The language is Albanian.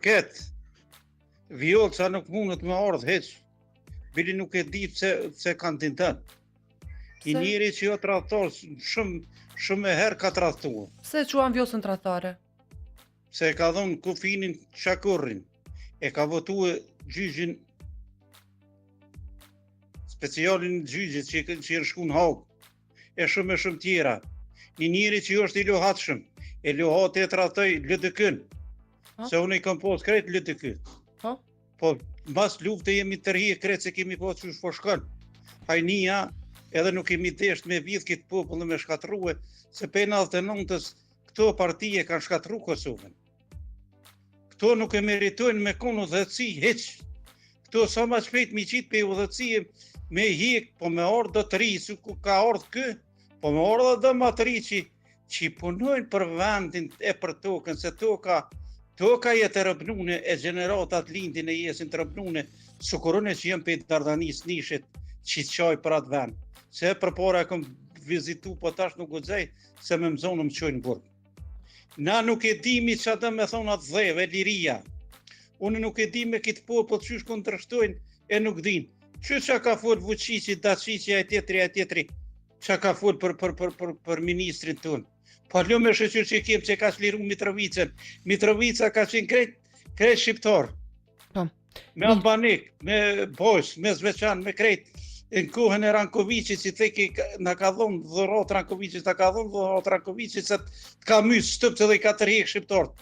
Këtë, Vjollca nuk mundet me ardhë hiç, bile nuk e di pse, pse kandidon. I njeri që jo tradhtar, shumë, shumë herë ka tradhtu. Pse e quan Vjosën tradhtare? Se e ka dhonë kufinin Çakurrin, e ka votue gjyqin specialin gjyqit që, që janë shku në Hagë, e shumë e shumë tjera. Një njeri që është i luhatshëm, e luhati e tradhtoi LDK-n, se unë i kam pas krejt LDK. Po? Po, mbas lufte jemi tërhjek krejt se kemi pa qysh po shkon. Hajnia, edhe nuk kemi desht me vidh këtë popull me shkatrrue, se pej 99-ës këto parti e kanë shkatrru Kosovën. Këto nuk e meritojnë me konë udhëheqësi hiç. Këto sa ma shpejt mi qitë pej udhëheqësie me hjek, po me ardhë do të ri, si ku ka ardhë kë, po me ardhë do ma të ri që, që punojnë për vendin e për tokën, se toka, toka jetë e robnune e gjeneratat lindin e jesin të robnune, sikur unë që jam pej Dardanisë Nishit, që qaj për atë vend. Se përpara e kom vizitu, po tash nuk guxoj, se me më zonë më çojnë n'burg. Na nuk e dimi ça do me thonë atdheu, liria. Unë nuk e di me këtë popull qysh kundërshtojnë e nuk din. Që ça ka fol Vučići, Dačići, ai tjetri, ai tjetri, ça ka fol për, për, për, për, për ministrin tonë. Po lume shyqyr që kem që ka çliru Mitrovicën. Mitrovica ka qenë krejt, krejt shqiptar. Po. Me Albanik, me Bosnjë, me Zveçan, me krejt. Në kohën e Rankoviqit, si theki, na ka dhonë dhuratë Rankoviqit, na ka dhonë dhuratë Rankoviqit, se të ka mysë shtëpë dhe i ka tërhjek shqiptarët.